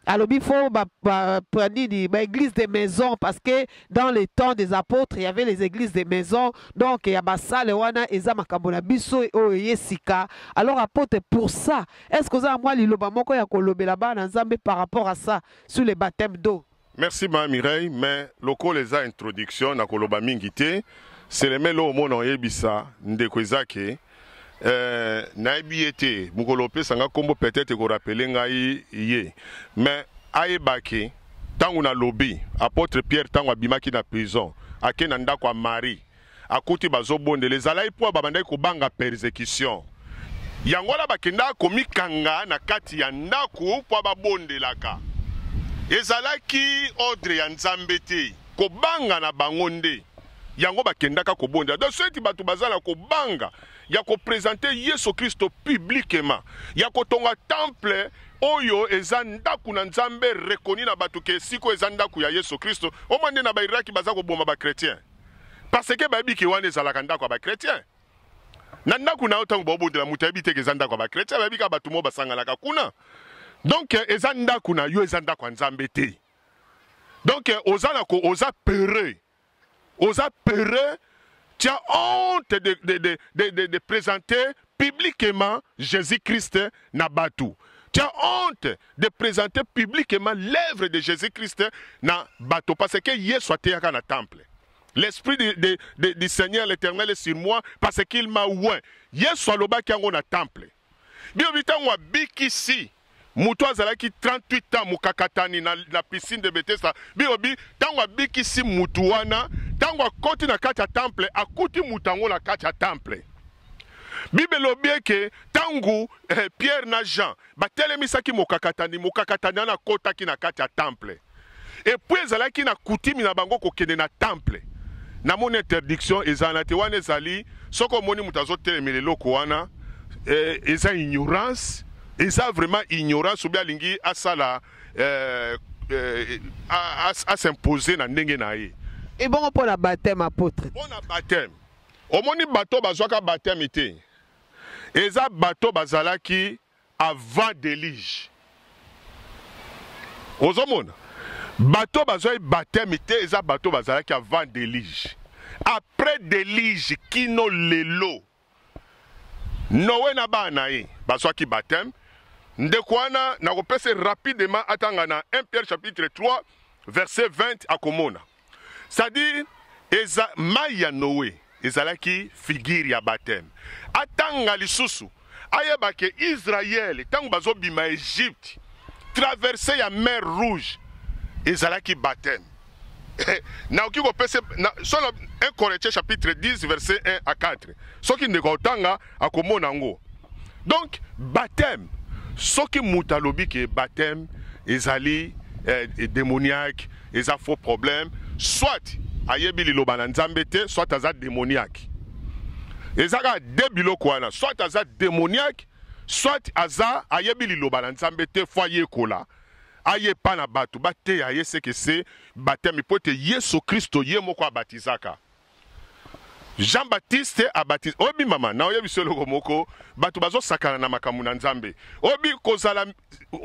Speaker 2: Alobi faut ba, ba, ba, nini, ba église des maisons, parce que dans les temps des apôtres, il y avait les églises des maisons. Donc ya basalle wana eza makambo na biso oyo ye sika. Alors apôtre, pour ça, est-ce que oza na mwa liloba moko ya kolobela bana Nzambe par rapport à ça, sur les baptêmes d'eau?
Speaker 1: Merci ma Mireille, mais lokola eza introduction, nakoloba mingi te. Seleme lo omona oyebisa ndeko eza ke nayebi ye te. Mokolo opesanga nkombo, peut-être ekorappeler ngai ye, mais ayeba ke ntango nalobi, apôtre Pierre, ntango abimaki na prison, ake na ndako ya Marie, akuti bazobondela. Ezalaki mpo babandaki kobanga persécution, yango wana bakendaka komikanga na kati ya ndako mpo babondelaka. Ezalaki ordre ya Nzambe te, kobanga na bango nde yango bakendaka kobondela. Donc soki bato baza na kobanga ya koprésenter Yesu Kristo publiquement, ya kotonga temple oyo eza ndako na Nzambe reconnu na bato ke esika oyo eza ndako ya Yesu Kristo, omwa nde na bairaki baza koboma bachrétien, parce que bayebi ke wana ezalaka ndako ya bachrétien. Na ndako na yo, ntango baobondela, moto ayebi te ke eza ndako ya bachrétien, bayebi kaka bato mo basanganaka kuna. Donc eza ndako na yo, eza ndako ya Nzambe te. Donc oza na ko oza peureux, oza peureux, tu as honte de présenter publiquement Jésus-Christ na bato. Tu as honte de présenter publiquement l'œuvre de Jésus-Christ na bato, parce que Yesu ateyaka na temple. L'esprit du Seigneur l'Éternel est sur moi parce qu'il m'a oint. Yesu alobaki yango na temple. Biobi ntango abikisi moto azalaki 38 ans mokakatani na piscine de Bethesda, bilobi ntango abikisi mutu wana, ntango akoti na kati ya temple, akuti mutu yango na kati ya temple. Bible elobi eke ntango Pierre na Jean batelemisaki mokakatani, mokakatani wana akotaki na kati ya temple. Et puis ezalaki na coutume na bango kokende na temple. Namoni interdiction ezala na te. Wana ezali soki omoni moto azotelemela eloko wana, eza ignorance. Eza vraiment ignorance ou bien alingi asala as'imposer na ndenge na ye.
Speaker 2: Ebongo mpo na baptême, apôtre?
Speaker 1: Mpo na baptême, omoni, bato bazwaka baptême te, eza bato bazalaki avant déluge. Ozomona, bato bazwaki baptême te, eza bato bazalaki avant déluge. Après déluge kino lelo, Noé na bana na ye bazwaki baptême. Ndeko wana, nakopesa rapidement, atanga na 1 Pierre chapitre 3 verset 20, akomona. C'est-à-dire, eza mai ya Noé ezalaki figure ya baptême. Atanga lisusu, ayeba ke Israele, ntango bazobima Egypte, traversée ya mer Rouge ezalaki baptême. Nakoki kopesa solo 1 Corinthiens chapitre 10 verset 1 à 4. Soki ndeko otanga, akomona yango. Donc baptême, soki moto alobi ke baptême ezali démoniaque, eza faux problème, soit ayebi liloba na Nzambe te, soit aza démoniaque. Eza kaka de biloko wana: soit aza démoniaque, soit aza ayebi liloba na Nzambe te. Faut ayekola, ayepa na bato bateya ye seke se baptême, mpo ete Yesu Kristo ye moko abatizaka. Jean Baptiste abatise. Oyebi, mama, na oyebi so eloko moko, bato bazosakana na makambo na Nzambe. Oyebi, kozala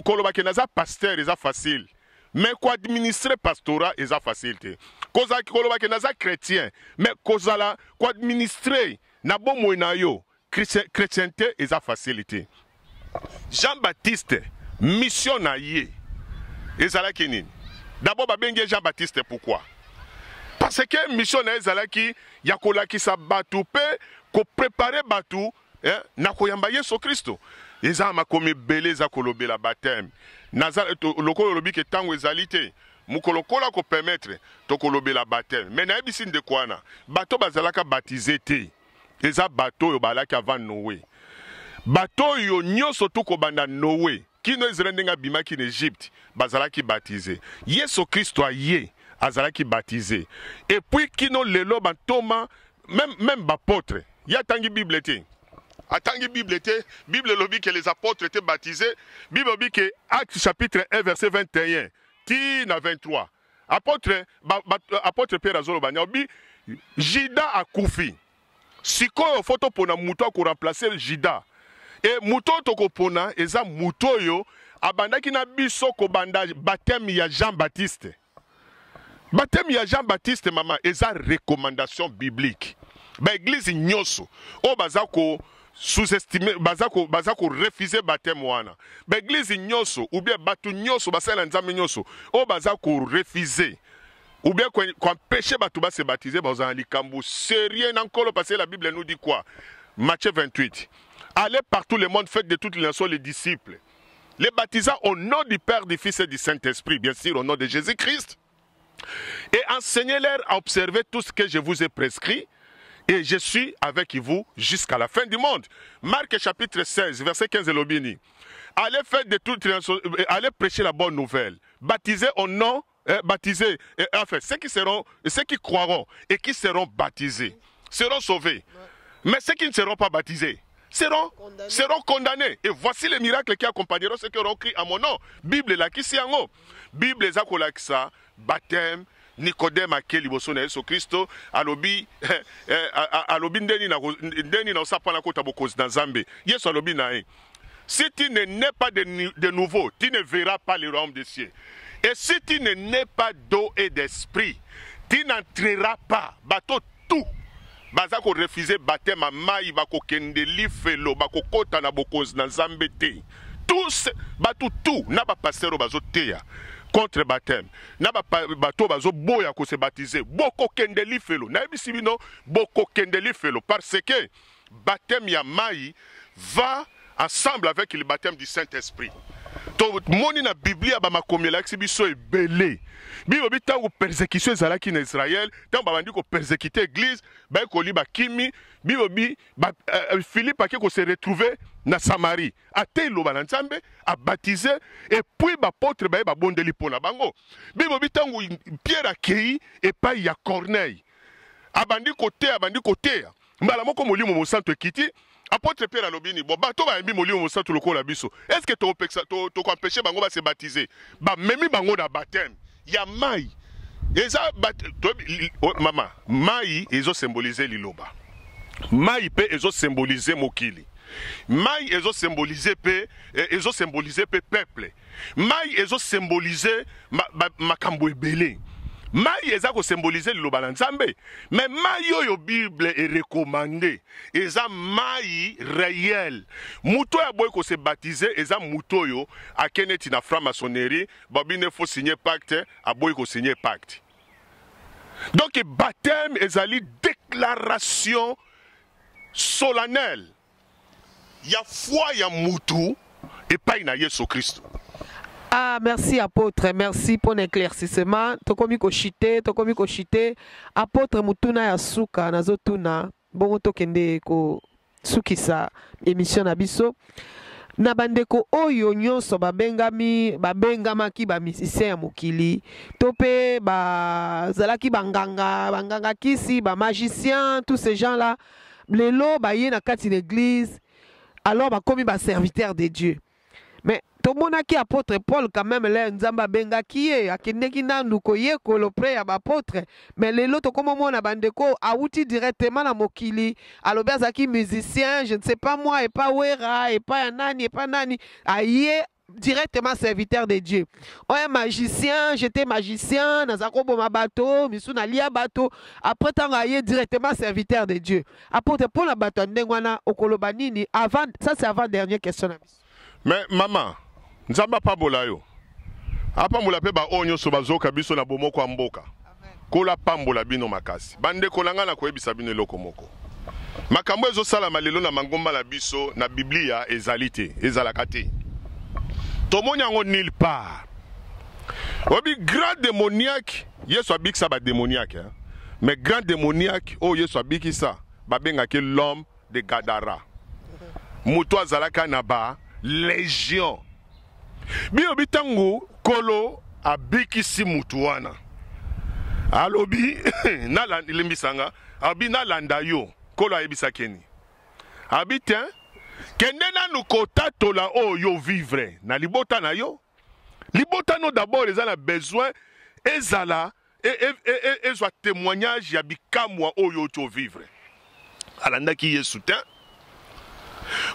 Speaker 1: koloba ke naza pasteur eza facile, mais koadministrer pastorat eza facile te. Kozala koloba ke naza chrétien, mais kozala koadministrer na bomoi na yo chrétienté eza facile te. Jean Baptiste, mission na ye ezalaki nini? D'abord, babengi ye Jean Baptiste pourquoi? Parce que mission na ye ezalaki ya kolakisa bato mpe kopréparer bato na koyamba Yesu Kristo. Eza na makomi ebele eza kolobela baptême. Naza lokola olobi ke ntango ezali te, mokolo kola kopermettre, tokolobela baptême. Mais nayebisi ndeko wana, bato bazalaka baptisé te, eza bato oyo balaki avant Noé. Bato oyo nyonso tu, kobanda Noé kino Israel ndenge abimaki na Egypte, bazalaki baptisé. Yesu Kristo aye, azalaki baptisé. Et puis kino lelo, bantoma, même baapôtre, ye atangi Bible te, atangi Bible te. Bible elobi ke les apôtres étaient baptisés. Bible elobi ke Acte chapitre 1 verset 21 ti na 23, apôtre Pierre azoloba alobi: Judas akufi, sikoyo faut topona moto akoremplacer Judas, e moto oyo tokopona eza moto oyo abandaki na biso kobanda baptême ya Jean Baptiste. Baptême ya Jean Baptiste, mama, eza recommandation biblique. Baéglise nyonso oyo baza ko sous-estimer, baza korefuser baptême wana, baéglise nyonso ou bien bato nyonso basali na Nzambe nyonso oyo baza korefuser ou bien koempêcher bato base baptiser, bazala na likambo sérieux na Nkolo. Parce que la Bible nous dit quoi? Matthieu 28: allez partout le monde, faites de toutes les nations les disciples, les baptisant au nom du Père, du Fils et du Saint-Esprit, bien sûr au nom de Jésus-Christ, et enseignez-leur à observer tout ce que je vous ai prescrit, et je suis avec vous jusqu'à la fin du monde. Marc chapitre 16, verset 15 elobi nini? Allez faire de toutes les nations, allez prêcher la bonne nouvelle, baptisez au nom, baptisez, enfin, ceux qui croiront et qui seront baptisés seront sauvés. Mais ceux qui ne seront pas baptisés seront
Speaker 2: Condamnés.
Speaker 1: Seront condamnés. Et voici les miracles qui accompagneront ceux qui auront cru à mon nom. Bible elakisi yango. Bible eza kolakisa baptême. Nicodème ake liboso na Yesu Kristo, alobi alobi ndeni na osala mpo na kota bokonzi na Nzambe? Yesu alobi na ye: si tu ne nais pas de nouveau, tu ne verras pas le royaume des cieux. Et si tu ne nais pas d'eau et d'esprit, tu n'entreras pas. Bato tout baza korefuser baptême ya mai, bakokende lifelo, bakokɔta na bokonzi na Nzambe te. Tous bato tout, na bapasteur oyo bazoteya contre baptême, na bato oyo bazoboya kose baptiser, bokokende lifelo. Nayebisi bino, bokokende lifelo, parce que baptême ya mai va ensemble avec le baptême du Saint-Esprit. Tomoni na Biblia, bamakomi elakisi biso ebele. Bible bi, ntango persécution ezalaki na Israel, ntango babandi kopersécuter église, bayekoli bakimi. Bible bi Philippe ake kose retrouver na Samarie, ate eloba na Nzambe, abaptiser, et puis baapôtre baye, babondeli mpo na bango. Bible bi, ntango Pierre akei epai ya Corneille, abandi koteya, abandi koteya, mbala moko Molimo Mosantu ekiti. Apôtre Pierre alobi nini? Bon, bato bayambi Molimo Mosantu lokola biso, est ce que tokoempêche bango base baptiser? Bamemi bango na baptême ya mai. Eza oh, mama, mai ezosymbolize liloba, mai mpe ezosymbolize mokili, mai ezosymbolize mpe ezosymbolize mpe peuple, mai ezosymbolize makambo ebele. Mai eza kosymbolize liloba na Nzambe. Mais mai oyo Bible erecommande eza mai réel. Moto oyo aboyi kose baptiser eza moto oyo ake neti na franc-maçonnerie, babine faut signer pacte, aboyi kosigner pacte. Donc baptême ezali déclaration solennelle ya foi ya mutu epai na Yesu Kristo.
Speaker 2: Ah, merci apôtre, merci pour l'éclaircissement. Tokomi koshite, tokomi koshite. Apôtre, mutuna ya suka nazotuna bongo tokende ko sukisa émission na biso. Na bandeko oyo nyonso babengami, babengamaki bamusicien ya mokili to mpe bazalaki banganga, banganga kisi, bamagicien, tous ces gens là lelo baye na kati na église, alors bakomi baserviteur de Dieu. Mais tomonaki apôtre Paul quand même, le Nzambe abengaki ye, akendeki nanu koyekola auprès ya baapôtre. Mais lelo tokomomona bandeko awuti directement na mokili, alobi azalaki musicien, je ne sais pas moi, epa Wera, epa ya nani, epa nani, aye directement serviteur de Dieu. Oya magicien, j'étais magicien, naza koboma bato, misu nalia bato, après ntango aye directement serviteur de Dieu. Apôtre, mpona bato ya ndenge wana okoloba nini? Avant ça, c'est avant dernière question na biso.
Speaker 1: Mais mama, Nzambe apambola yo, apambola mpe baoyo nyonso bazoka biso na bomoko ya mboka. Kola pambola bino makasi. Bandeko na ngai, na koyebisa bino eloko moko: makambo ezosalama lelo na mangomba na biso, na Biblia ezali te, ezalaka te, tomoni yango nulle part. Oyebi grand démoniaque, Yesu abikisa badémoniaque, hein? Mais grand démoniaque oyo Yesu abikisa, babengaki l'homme de Gadara, moto azalaka na ba légion. Biyobi ntango Nkolo abikisi mutu wana, alobi, limbisanga, alobi nalanda yo. Nkolo ayebisaki eni abi te: kende nanu kotatola oyo vivre na libota na yo. Libota no d'abord eza na besoin ezala ezwa témoignage ya bikamwa oyo oti ovivre. Alandaki Yesu te.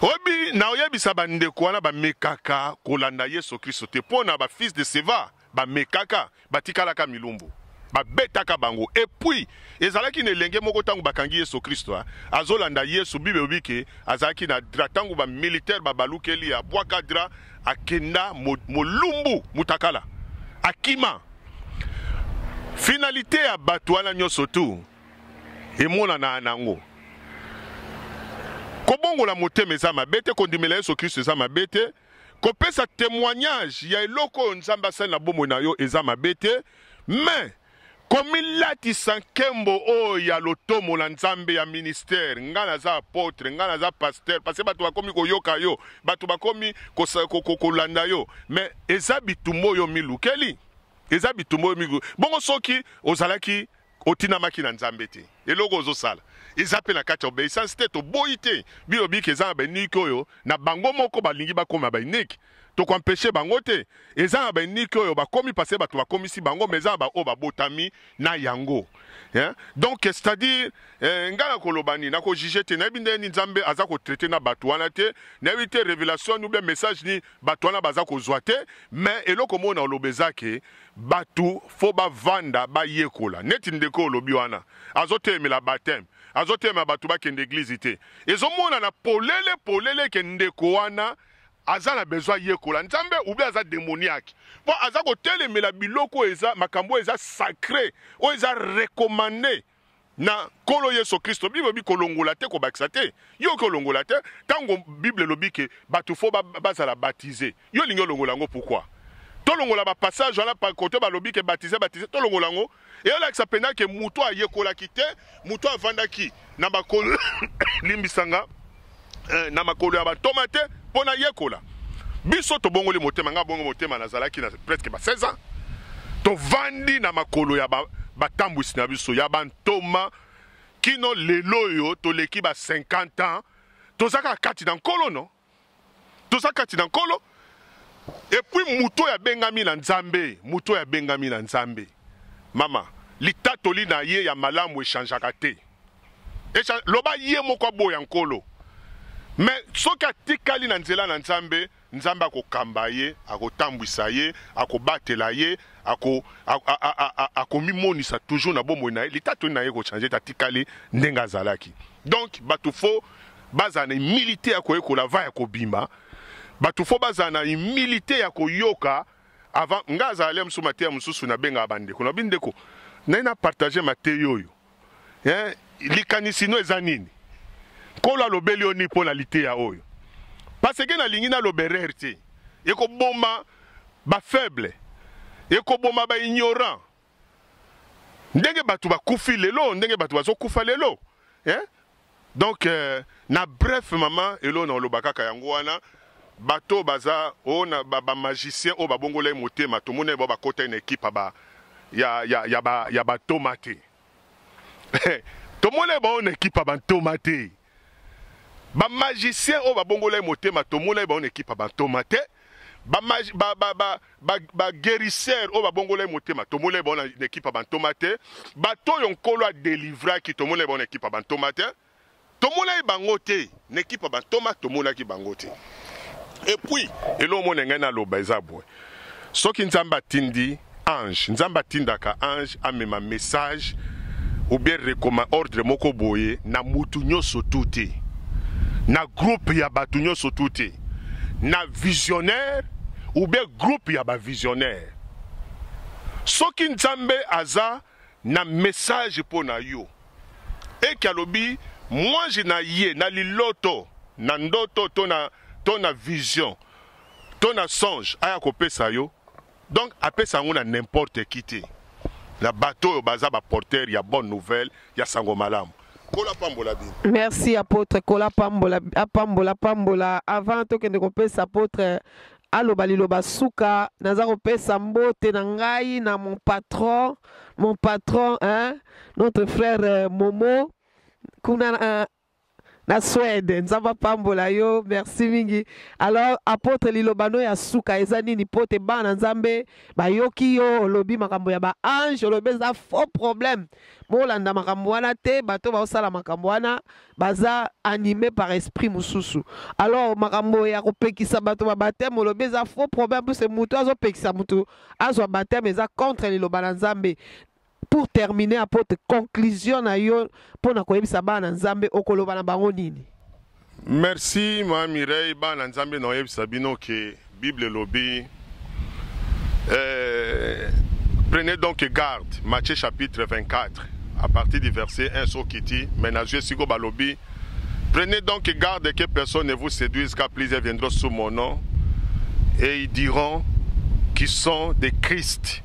Speaker 1: Oyebi, na oyebisa bandeko wana bamekaka kolanda Yesu Kristo te, mpo na bafils de Seva bamekaka, batikalaka milumbu, babetaka bango. Et puis ezalaki na elenge moko, ntango bakangi Yesu Kristo, azolanda Yesu. Bible elobi ke azalaki na drap. Ntango bamilitaire babalukeli, abwaka drap, akenda molumbu, mutakala, akima. Finalité ya bato wana nyonso tu emonana nango. Kobongola motema eza mabe te, kondimela Yesu Kristo eza mabe te, kopesa témoignage ya eloko oyo Nzambe asali na bomoi na yo eza mabe te. Mais komilatisa nkembo oyo ya lotomo na Nzambe ya ministère, ngai naza apôtre, ngai naza pasteur, parce que bato bakomi koyoka yo, bato bakomi kolanda yo, mais eza bitumba oyo milukeli, eza bitumba oyo milu. Bongo soki ozalaki otindamaki na Nzambe te, eloko ozosala eza mpe na kati ya obéissance te. Toboyi te, bilobiki eza na baunike oyo na bango moko balingi bakóma baunike, tokoempêche bango te. Eza na baunike oyo bakomi parce bato bakomisi bango, mais eza na baoyo babotami na yango, hein? Donc c'est-à-dire ngai nakoloba nini? Nakojuge te, nayebi ndenge nini Nzambe aza kotraite na bato wana te, nayebi te révélation ni ou bien message ni bato wana baza kozwa te. Mais eloko moko na oloba eza ke bato faut bavanda, bayekola. Neti ndeko olobi wana azotelemela baptême, azotelemela bato bakende église te, ezomonana polele polele ke ndeko wana aza na besoin ayekola Nzambe ou bien aza démoniaque, mpo aza kotelemela biloko oyo eza makambo oyo eza sacré, oyo eza recommandé na Nkolo Yesu Kristo. Bible elobi kolongola te, kobakisa te. Yo oki olongola te. Ntango Bible elobi ke bato faut bazala baptisé, yo olingi olongola yango. Pourquoi tolongola bapassage wana kote balobi ke baptisé, baptisé? Tolongola yango, eyolakisa mpenza ke moto ayekolaki te, moto avandaki na makolo, limbisanga, na makolo ya bantoma te mpo na yekola. Biso tobongoli motema, nga bongo motema nazalaki na presque ba 16 ans, tovandi na makolo ya batambwisi na biso ya bantoma kino lelo oyo toleki ba 50 ans. Toza kaka kati na Nkolo, no? Toza kati na Nkolo. Et puis moto oyo abengami na Nzambe, moto oyo abengami na Nzambe, mama, litatoli na ye ya malamu echangeaka te. Loba ye moko aboya Nkolo. Mais soki atikali na nzela na Nzambe, Nzambe akokamba ye, akotambwisa ye, akobatela ye, ako, akomimonisa toujours na bomoi na ye. Litatoli na ye ekochange te, atikali ndenge azalaki. Donc bato fo bazala na humilité ya koyekola va ya kobima. Bato fo bazala na humilité ya koyoka avant. Nga azala lia mosusu mateya mosusu nabengaka bandeko na bindeko naye na partage mateya oyo. Eh, likanisi no eza nini? Nkolo alobeli yo nini mpo na liteya oyo? Parce que nalingi naloba erreur te. Ekoboma ba faible, ekoboma ba ignorant. Ndenge bato bakufi lelo, ndenge bato bazokufa lelo. Eh? Donc euh, na bref mama elo na oloba kaka yango wana bato baza oyo na ba, ba magicien oyo babongola ye motema tomoni ba bakota na ekipe ba ya ya ya ba ya batoma te. Tomoni bango na ekipe ya bantoma te. Ba magicien oyo babongola ye motema tomona ye bango na ekipe ya bantoma te. Ba ba ba ba ba, ba guérisseur oyo babongola ye motema tomona ye bango na ekipe ya bantoma te. Bato oyo Nkolo adelivraki tomona ye bango na ekipe ya bantoma te. Tomona ye bango te na ekipe ya bantoma, tomonaki bango te. Et puis eloko mona ngai naloba eza boye, soki Nzambe atindi ange, Nzambe atindaka ange amema message ou bien recommande ordre moko boye na mutu nyonso tu te, na groupe ya bato nyonso tu te, na visionnaire ou bien groupe ya ba visionnaire. Soki Nzambe aza na message mpo na yo, eke alobi mwange na ye na liloto, na ndoto to na, to na vision to na songe aya kopesa yo. Donc apesa yango na n'importe qui te, na bato oyo baza ba porteur ya bonne nouvelle ya sango malamu. Kola pambola bino.
Speaker 2: Merci apôtre, kola pambola, apambola pambola. Avant tokende kopesa apôtre aloba liloba suka, naza kopesa mbote na ngai na mon patron, mon patron hein, notre frère euh, Momo kuna euh, na Suède. Nzambe apambola yo, merci mingi. Alors apôtre, liloba no ya suka eza nini po te bana Nzambe bayoki yo olobi makambo ya ba ange, olobi eza faux problème. Bolanda makambo wana te, bato baosala makambo wana baza animé par esprit mosusu. Alors makambo ya kopekisa bato ba baptême olobi eza faux problème, parce que moto azopekisa moto azwa baptême eza contre liloba na Nzambe. Pour terminer apôtre, conclusion na yo pona koyebisa bana Nzambe okoloba na bango nini?
Speaker 1: Merci ma Mireille, bana Nzambe na oyebisa bino ke Bible elobi euh, prenez donc garde, Matthieu chapitre 24 à partir du verset 1 sokiti, mais na zwe siko balobi prenez donc garde que personne ne vous séduise, car plusieurs viendront sous mon nom et ils diront qu'ils sont des Christ.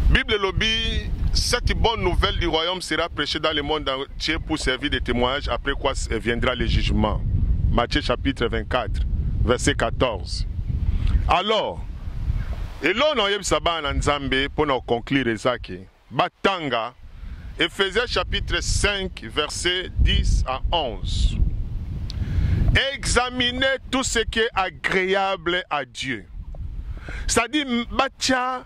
Speaker 1: Bible elobi cette bonne nouvelle du royaume sera prêchée dans le monde entier pour servir de témoignage, après quoi viendra le jugement. Matthieu chapitre 24 verset 14. Alors eloko na oyebisa bana na Nzambe mpo na koconclure eza ke batanga Ephésiens chapitre 5 verset 10 à 11. Examinez tout ce qui est agréable à Dieu. C'est-à-dire batia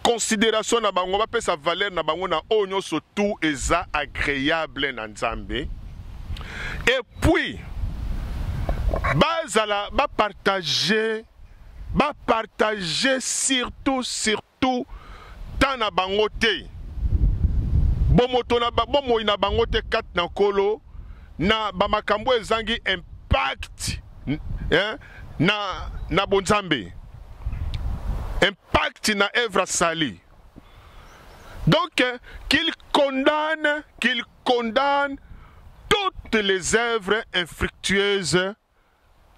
Speaker 1: considération na bango, bapesa valeur na bango na oyo nyonso tout eza agréable na Nzambe. Et puis bazala bapartage, bapartage surtout surtout temps na bango te, bomoto na bomoi na bango te kati na Nkolo na bamakambo ezangi impact, hein, na, na bonzambe, impact na œuvre sali. Donc qu'il condamne, qu'il condamne toutes les œuvres infructueuses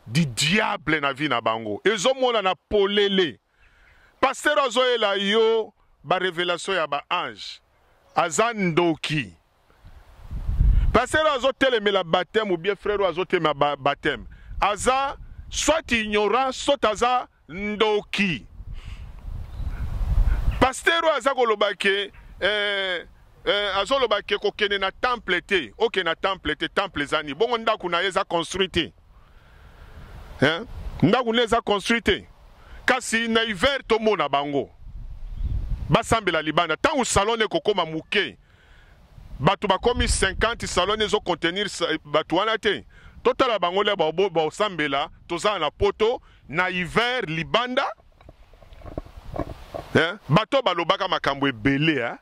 Speaker 1: du diable na vie na bango. Ezomona na polele. Pasteur azoyela yo ba révélation ya ba ange, aza ndoki. Pasteur azotelemela baptême ou bien frère azotelemela ba baptême, aza soit ignorant soit aza ndoki. Pasteur aza koloba ke eh, Eh, azoloba ke kokende na temple te, okende na temple te, temple eza nini? Bongo ndako na ye eza construit te. Hein? Ndako na ye eza construit te. Kasi na hiver tomona bango basambela libanda. Ntango salon ekokoma moke, bato bakomi 50, salon ezo contenir bato wana te. Totala bango le baosambela, tozala na poto na hiver libanda. Hein? Bato balobaka makambo ebele hein?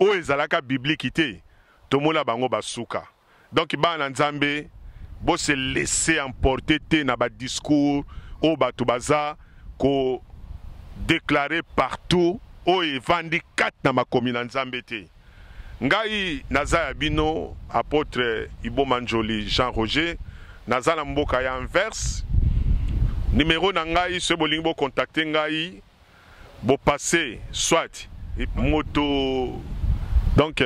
Speaker 1: Oyo ezalaka biblique te, tomona bango basuka. Donc bana na Nzambe, bo se laisser emporter te na ba discours oyo bato baza ko déclarer partout, oyo evandi kati na makomi na Nzambe te. Ngai naza ya bino apôtre Iboma Njoli Jean Roger, naza na mboka ya Anvers. Numero na ngai soki bolingi bo contacter ngai, bo passer soit moto donc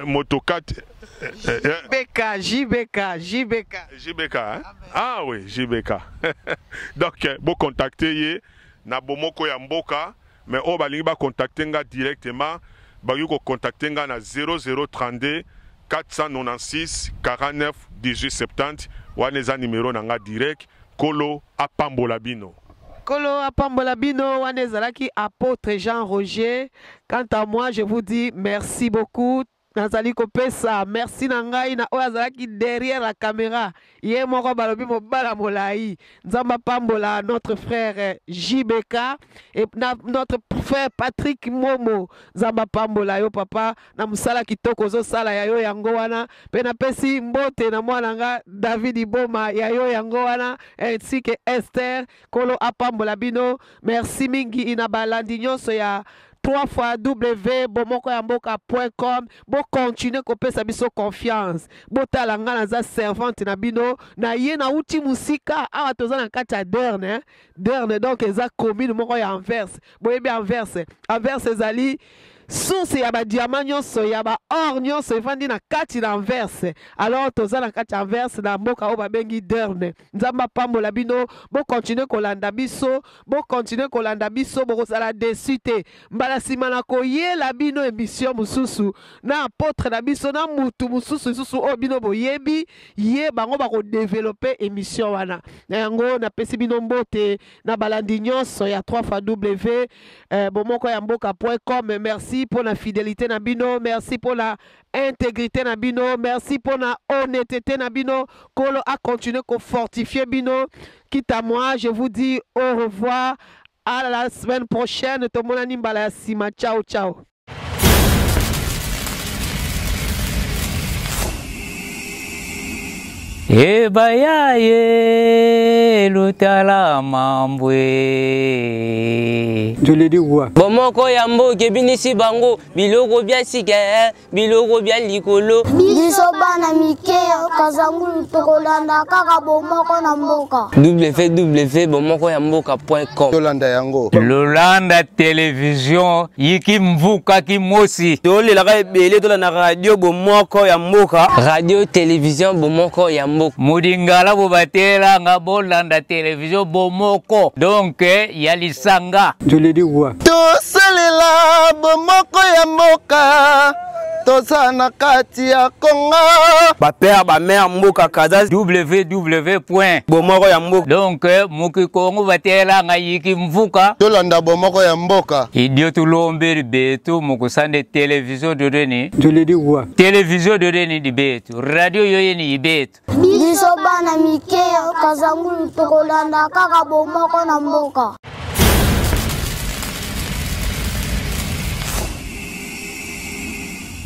Speaker 1: moto 4
Speaker 2: JBK, JBK, JBK.
Speaker 1: JBK, hein? Ah oui, JBK. Donc bo contacter ye na bomoko ya mboka, mais oyo balingi ba contacter nga directement, bakoki ko contacter nga na 0032 496 49 18 70, wana eza numero na nga direct. Kolo apambola bino.
Speaker 2: Kolo apambola bino, wana ezalaki apôtre Jean Roger. Quant à moi, je vous dis merci beaucoup. Nazali kopesa merci na ngai na oyo azalaki derrière la caméra, ye moko balobi mobala molai. Nzambe apambola notre frère JBK et na notre frère Patrick Momo. Nzambe apambola yo papa na mosala kitoko ozosala ya yo yango wana. Pe napesi mbote na mwana nga David Iboma ya yo yango wana, ainsi que Esther. Kolo apambola bino. Merci mingi ina balandi nyonso ya 3 fois w bomoko ya mboka point com. Bo continuer kopesa biso confiance. Botala nga naza servante na bino, na ye nauti musika awa, toza na kati ya Derne, hein? Derne donc eza commune moko ya Anvers. Boyebi Anvers, Anvers ezali source ya ba diamant nyonso, ya ba or nyonso evandi na kati na Anvers. Alors toza na kati ya Anvers na mboka oyo babengi Derne. Nzambe apambola bino, bo continuer kolanda biso, bo continuer kolanda biso, bokozala déçu te. Mbala nsima na koyela bino émission mosusu na apôtre na biso na mutu mosusu lisusu oyo bino boyebi ye, bango bako développer émission wana. Na yango napesi bino mbote na balandi nyonso ya 3 fois w bomoko ya mboka point com. Merci pour la fidélité na bino, merci pour la intégrité na bino, merci pour la honnêteté na bino. Kolo a continué ko fortifier bino. Quitte à moi, je vous dis au revoir, à la semaine prochaine. Tomonani mbala ya sima. Ciao ciao.
Speaker 3: Ebayaye lutala mambwe.
Speaker 4: Bomoko ya mboka ebinisi bango biloko bya sika, biloko bya likolo.
Speaker 5: Biso bana mike ya Kazangulu tokolanda kaka bomoko na mboka.
Speaker 4: www bomoko ya mboka point com.
Speaker 6: Tolanda yango.
Speaker 3: Lolanda télévision yiki mvuka ki mosi.
Speaker 7: Tolelaka ebele tolanda radio bomoko ya mboka.
Speaker 4: Radio télévision bomoko ya mboka.
Speaker 3: Mudingala bobatela nga bolanda télévision bomoko. Donc ya lisanga.
Speaker 6: Tosalela bomoko ya mboka. Toza na kati ya Kongo.
Speaker 7: Ba père ba mère mboka Kaza.
Speaker 3: www point
Speaker 7: bomoko ya mboka.
Speaker 3: Donc muki Kongo batela nga yiki mvuka.
Speaker 6: Tolanda bomoko ya mboka.
Speaker 3: Idio tulombeli betu mukusande télévision dodeni. Télévision dodeni di betu. Radio yoyeni ibetu.
Speaker 5: Biso bana mike ya Kazangulu tokolanda kaka bomoko na mboka.